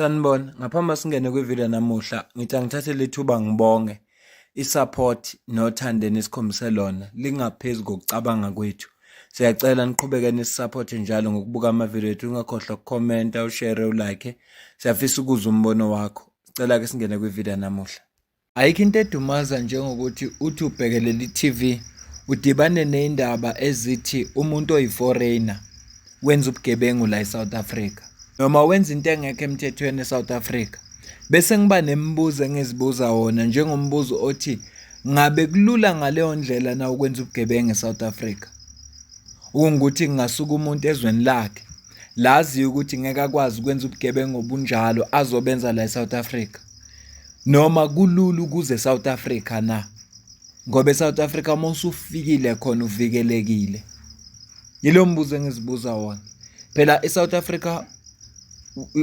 Sanibona, ngaphambi singene kwivideo namuhla, ngithi angithathe lethuba ngibonge i-support nothando enisikhombise lona lingaphezu kokucabanga kwethu. Siyacela niqhubeke nisisupport njalo ngokubuka amavidiyo ethu, ungakhohlwa ukukhomenta, ushare, ulike. Siyafisa ukuzwa umbono wakho. Sicela ke singene kwivideo namuhla. Ayikho into edumaza njengokuthi uthi ubhekelela i-TV udibane ney'ndaba ezithi umuntu oyi-foreigner wenza ubugebengu la e-South Africa noma wenza into engekho emthethweni e-South Africa. Bese ngiba nemibuzo engizibuza wona njengombuzo othi ngabe kulula ngaleyo ndlela na ukwenza ubugebengu e-South Africa? Okungukuthi kungasuka umuntu ezweni lakhe laziyo ukuthi ngeke akwazi ukwenza ubugebengu obunjalo azobenza la e-South Africa. Noma kulula ukuze eSouth Africa na? Ngoba eSouth Africa uma usufikile khona uvikelekile. Yilo mbuzo engizibuza wona. Phela eSouth Africa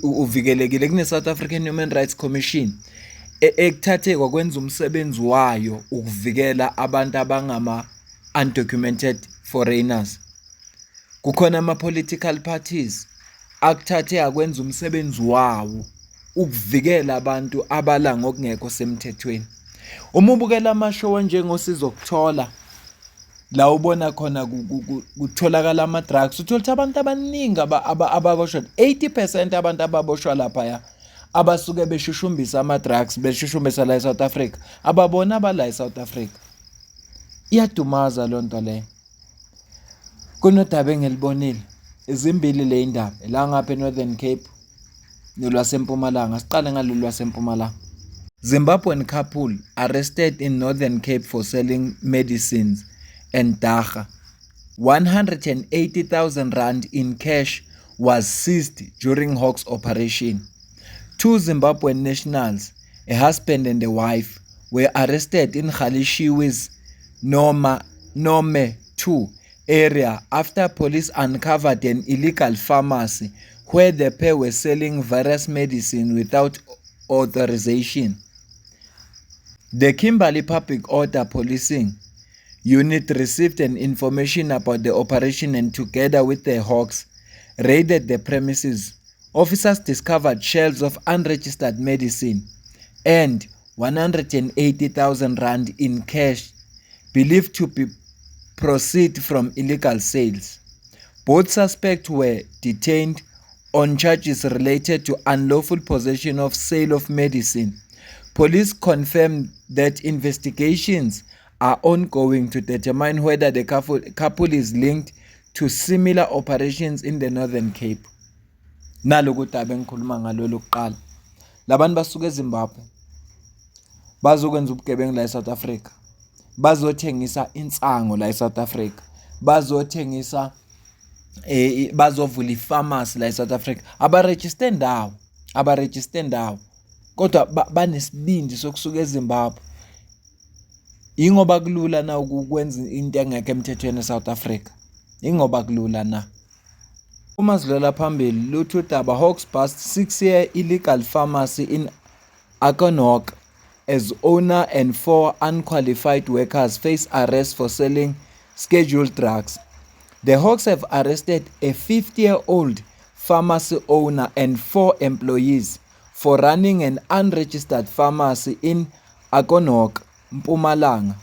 uvikelekile kune-South African Human Rights Commission ekuthathe kwakwenza umsebenzi wayo ukuvikela abantu abangama-undocumented foreigners. Kukhona ama-political parties akuthathe akwenza umsebenzi wawo ukuvikela abantu abala ngokungekho semthethweni. Uma ubukela amashow anjengoSizokuthola la ubona khona kutholakala ama-drugs, uthole ukuthi abantu abaningi ababoshwa, 80% abantu ababoshwa laphaya abasuke beshushumbisa ama-drugs, beshushumbisa la e-South Africa, ababona abala e-South Africa. Iyadumaza leyo nto leyo. Kunodaba engilibonile, zimbili le indaba, la ngapha e-Northern Cape nolwaseMpumalanga. Siqale ngalolu lwaseMpumalanga. Zimbabwean couple arrested in Northern Cape for selling medicines and dagga. 180,000 rand in cash was seized during Hawks operation. Two Zimbabwean nationals, a husband and a wife, were arrested in Galeshewe's Nome 2 area after police uncovered an illegal pharmacy where the pair were selling various medicine without authorization. The Kimberley Public Order Policing Unit received an information about the operation and together with the Hawks raided the premises. Officers discovered shelves of unregistered medicine and 180,000 rand in cash believed to be proceed from illegal sales. Both suspects were detained on charges related to unlawful possession of sale of medicine. Police confirmed that investigations are ongoing to determine whether the couple is linked to similar operations in the Northern Cape. Naloku daba engikhuluma ngalo lokuqala. Labantu basuka eZimbabwe bazokwenza ubugebengu la eSouth Africa. Bazothengisa insango la eSouth Africa. Bazothengisa bazovula i-pharmacy la eSouth Africa. Abaregister ndawo, abaregister ndawo. Kodwa banesibindi sokusuka eZimbabwe. Ingoba kulula na ukwenza into engekho emthethweni eSouth Africa? Ingoba kulula na? Uma sidlulela phambili, luthi udaba Hawks bust 6-year illegal pharmacy in Acornhoek as owner and four unqualified workers face arrest for selling scheduled drugs. The Hawks have arrested a 50-year-old pharmacy owner and four employees for running an unregistered pharmacy in Acornhoek, Mpumalanga.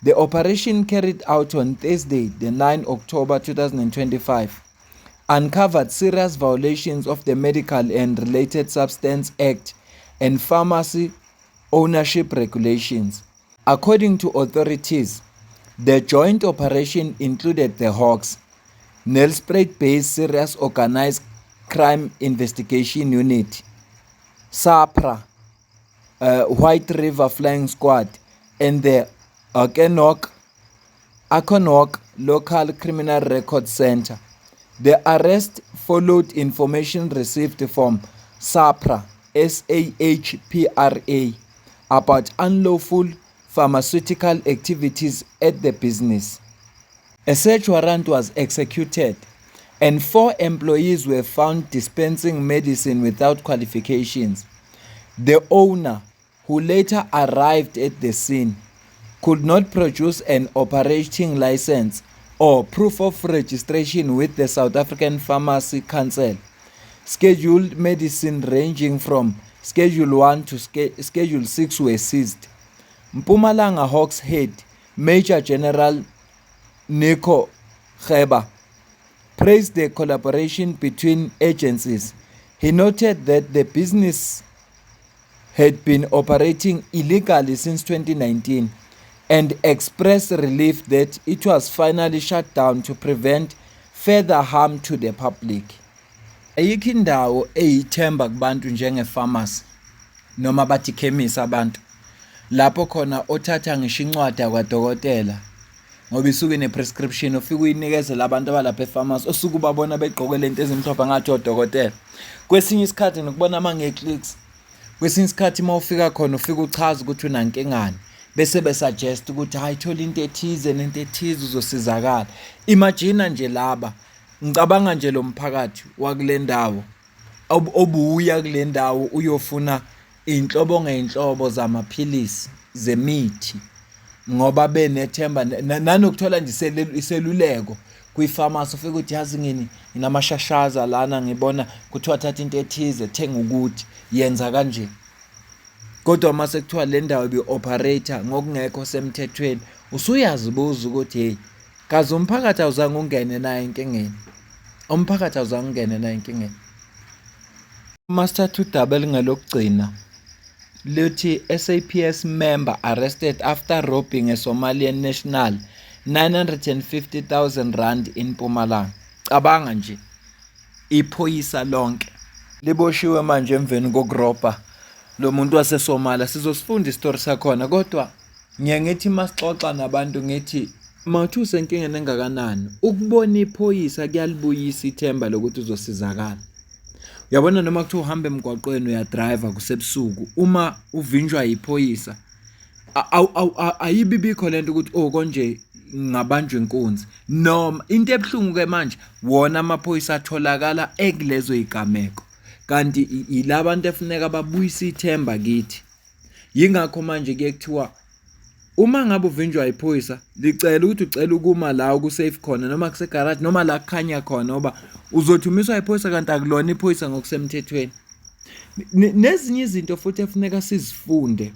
The operation, carried out on Thursday, the 9 October 2025, uncovered serious violations of the Medical and Related Substance Act and pharmacy ownership regulations. According to authorities, the joint operation included the Hawks, Nelspruit-based Serious Organized Crime Investigation Unit, SAHPRA, White River Flying Squad, and the Acornhoek Local Criminal Record Center. The arrest followed information received from SAHPRA, SAHPRA, about unlawful pharmaceutical activities at the business. A search warrant was executed and four employees were found dispensing medicine without qualifications. The owner, who later arrived at the scene, could not produce an operating license or proof of registration with the South African Pharmacy Council. Scheduled medicine ranging from Schedule 1 to Schedule 6 were seized. Mpumalanga Hawks head, Major General Nico Geba, praised the collaboration between agencies. He noted that the business had been operating illegally since 2019 and expressed relief that it was finally shut down to prevent further harm to the public. Ayikho indawo eyithemba kubantu njenge-pharmacy noma bathi khemisi abantu lapho khona othatha ngisho incwadi yakwadokotela ngoba isuke ine-prescription ufike uyinikezele abantu abalapha efamasi osuke ubabona begqoke lento ezimhlophe ngathi odokotela. Kwesinye isikhathi nokubona uma nge-clicks, kwesinye isikhathi uma ufika khona ufike uchaze ukuthi unankingani bese besuggest ukuthi hayi thola into ethize nento ethize uzosizakala. Imagine nje laba, ngicabanga nje lo mphakathi wakule ndawo obuya kule ndawo uyofuna iy'nhlobo ngey'nhlobo zamaphilisi zemithi ngoba benethemba nanokuthola nje iseluleko kwifamasi ufike uthi yazi ngini nginamashashaza lana ngibona kuthiwa thatha into ethize thenga ukuthi yenza kanje kodwa uma sekuthiwa le ndawo ibi-operator ngokungekho semthethweni usuyazibuza ukuthi hey kaze umphakathi awuzange ungene naye enkingeni umphakathi awuzange ungene naye enkingeni. Uma sithatha udaba elingelokugcina luthi SAPS member arrested after robbing a Somalian national 950,000 rand in Mpumalanga. Cabanga nje iphoyisa lonke liboshiwe manje emveni kokurobha lo muntu waseSomalia. Sizosifunda isitori sakhona kodwa ngiye ngithi masixoxa nabantu ngithi mawuthi usenkingeni engakanani ukubona iphoyisa kuyalibuyisa ithemba lokuthi uzosizakala. Uyabona noma kuthiwa uhamba emgwaqweni uyadrayiva kusebusuku uma uvinjwa yiphoyisa ayibibikho lento ukuthi oh konje ngabanjwa inkunzi noma into ebuhlungu ke manje wona amaphoyisa atholakala ekulezo zigameko kanti yilabantu efuneka babuyise ithemba kithi. Yingakho manje kuye kuthiwa uma ngabe uvinjwa iphoyisa licela ukuthi ucela ukuma la okusafe khona noma kusegaraji noma la kukhanya khona ngoba uzothi umiswa iphoyisa kanti akulona iphoyisa ngokusemthethweni. Nezinye izinto futhi efuneka sizifunde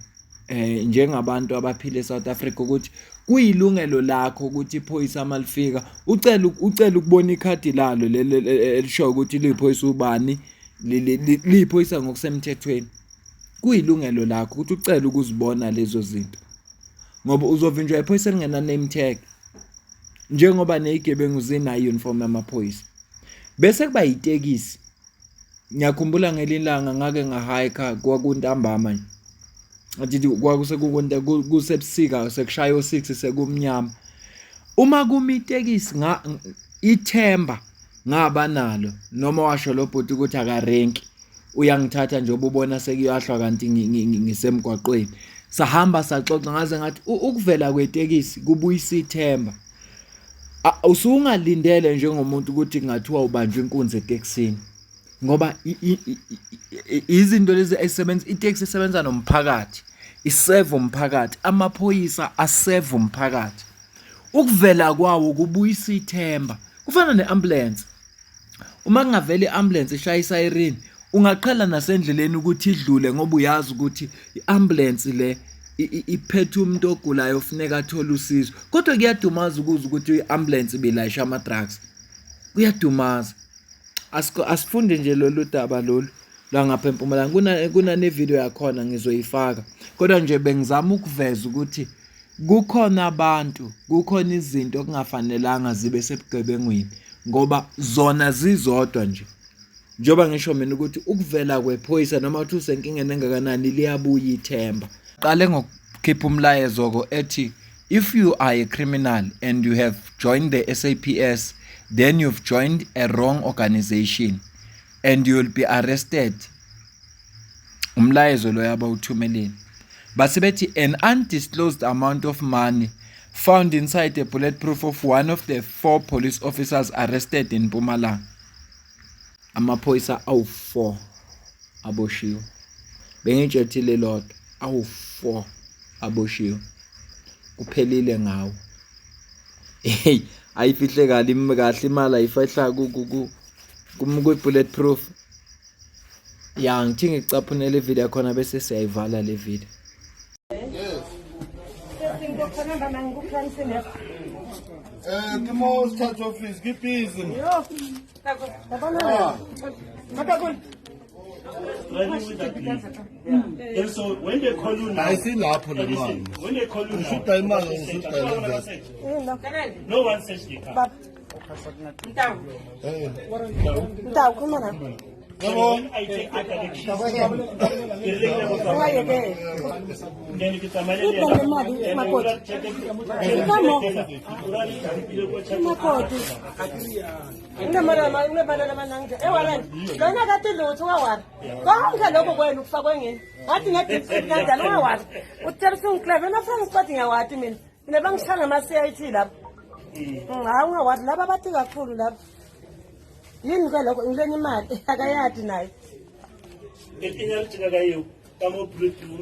eh njengabantu abaphila eSouth Africa ukuthi kuyilungelo lakho ukuthi iphoyisa malifika ucela ucela ukubona ikhadi lalo leli elishoyo ukuthi liyiphoyisa ubani liyiphoyisa ngokusemthethweni. Kuyilungelo lakho ukuthi ucele ukuzibona lezo zinto ngoba uzovinjwa iphoyisa elingena name tag njengoba nezigebengu zinayo i-uniform yamaphoyisa. Bese kuba yitekisi. Ngiyakhumbula ngelinye ilanga ngake ngahayikha kwakuntambama nje. Athi kwakusekukonta kusebusika sekushaya o-six sekumnyama. Uma kuma itekisi ithemba ngaba nalo noma washo lo bhuti ukuthi akarenki uyangithatha njengoba ubona sekuyahlwa kanti ngisemgwaqweni. Sahamba saxoxa ngaze ngathi ukuvela kwetekisi kubuyisa ithemba. Usungalindele njengomuntu ukuthi kungathiwa ubanjwe inkunzi etekisini ngoba izinto lezi ezisebenza iteksi isebenza nomphakathi iseva umphakathi amaphoyisa aseva umphakathi. Ukuvela kwawo kubuyisa ithemba kufana ne-ambulensi. Uma kungavela i-ambulensi ishaya isayirini ungaqhela nasendleleni ukuthi idlule ngoba uyazi ukuthi i-ambulensi le iphethe umuntu ogulayo ofuneka athole usizo. Kodwa kuyadumaza ukuzwa ukuthi i-ambulensi ibilayisha ama-drugs, kuyadumaza. Asifunde nje lolu daba lolu lwangapha eMpumalanga kunane-video yakhona ngizoyifaka kodwa nje bengizama ukuveza ukuthi kukhona abantu kukhona izinto okungafanelanga zibe sebugebengwini ngoba zona zizodwa nje njengoba ngisho mina ukuthi ukuvela kwephoyisa noma uthi usenkingeni engakanani liyabuya ithemba. Qale ngokukhipha umlayezo-ko ethi if you are a criminal and you have joined the SAPS then you've joined a wrong organization and you'll be arrested. Umlayezo loyo abawuthumelile. Base bethi an undisclosed amount of money found inside a bulletproof of one of the four police officers arrested in Mpumalanga. Amaphoyisa awu-4 aboshiwe. Bengitshethile lelodwa awu-4 aboshiwe. Kuphelile ngawo. Hey, ayifihle kahle kahle imali ayifihla ku ku ku kwi-bulletproof. Ya, ngithi ngikucaphunele ivideo yakhona bese siyayivala le video. Eh, ke mo state office ke busy. And so when they call you now, Ayisilapho le mali. when they call you now, Ushuta imali ushuta le no one search the car. Eh. Ntawu khuluma nami. Yabo. When I take the directions, ke le le go tsamaya. Then ke tsamaya le Iphi le mali, yena. makoti? Ikamo. Makoti. Unemali lamanangi. Ewarani. Lona kati lutho ungawari. Konke lokho kwenu kufakwe ngini. Ngathi nge-deep kanjalo ungawari. Utshela usungikleve nafuna ngiqedi ngiyawati mina. Mina bangishaya ngama-CIT lapho. Hayi ungawari laba bathi kakhulu lapho. Yini ke lokho ngilenye imali akayadi naye. E kenya letseka ka eo ka mo bulletproof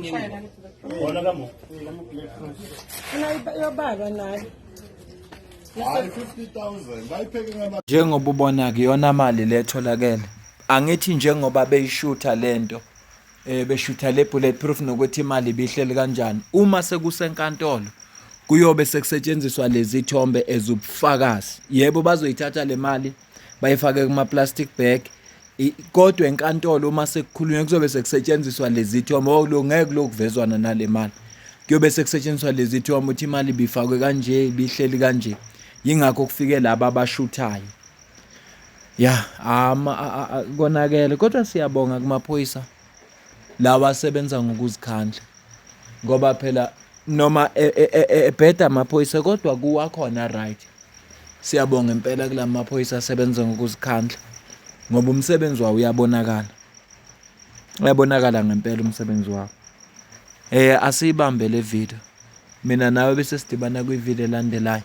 gona ka mo. Funa iyobalwa naye. Hayi 50,000. Bayipheke ngama Njengoba ubona ke yona mali le etholakele. Angithi njengoba beyishutha lento beshutha le bulletproof nokuthi imali ibihleli kanjani. Uma sekusenkantolo kuyobe sekusetshenziswa lezi thombe ezubufakazi. Yebo bazoyithatha le mali bayifake kuma plastic bag. Kodwa enkantolo uma sekukhulunywa kuzobe sekusetshenziswa lezi thombe. Oh lo ngeke lokuvezwana nale mali. Kuyobe sekusetshenziswa lezi thombe ukuthi imali ibifakwe kanje, ibihleli kanje. Yingakho kufike laba abashuthayo. Ya, ama konakele kodwa siyabonga kumaphoyisa lawa asebenza ngokuzikhandla. Ngoba phela noma ebheda amaphoyisa kodwa kuwakhona right. Siyabonga impela kulamaphoyisa asebenza ngokuzikhandla ngoba umsebenzi wawo uyabonakala. Uyabonakala ngempela umsebenzi wawo. Asiyibambe le video. Mina nawe bese sidibana kwi video elandelayo.